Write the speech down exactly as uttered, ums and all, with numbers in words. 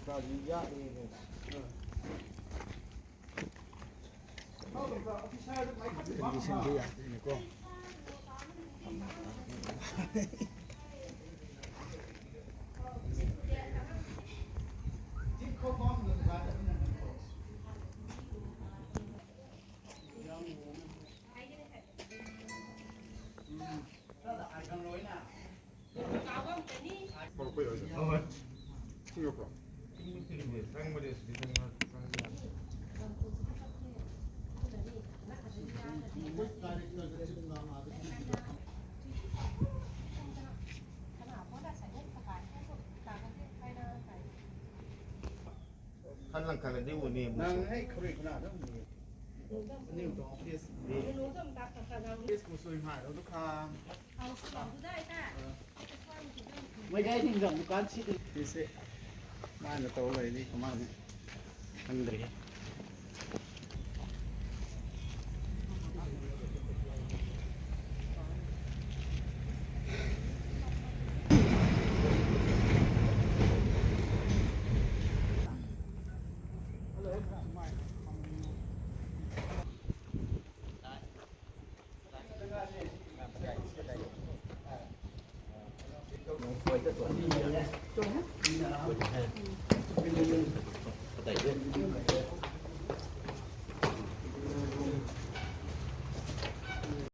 ꯒꯥꯔꯤ ꯌꯥꯠꯂꯦꯅꯦ꯫ ꯀꯟꯗꯤꯁꯟꯗꯤ ꯌꯥꯗꯦꯅꯦꯀꯣ꯫ ꯈꯜꯂꯪ ꯈꯜꯂꯗꯤ ꯎꯅꯤ꯫ ꯅꯪ ꯍꯦꯛ ꯈꯔ ꯈꯅꯥꯗ ꯎꯅꯤ꯫ ꯅꯤꯌꯨ ꯇꯣ ꯑꯣꯐꯤꯁ꯫ ꯑꯣꯐꯤꯁ ꯃꯁꯣꯏ ꯃꯥꯏ ꯑꯗꯨ ꯈꯥ꯫ ꯃꯩꯒꯥꯏ ꯊꯤꯡꯖꯝ ꯗꯨꯀꯥꯟ ꯁꯤꯗꯤ꯫ ꯁꯤꯁꯦ ꯃꯥꯅ ꯇꯧ ꯂꯩꯔꯤ ꯀꯃꯥꯏꯅ ꯈꯪꯗ꯭ꯔꯦ꯫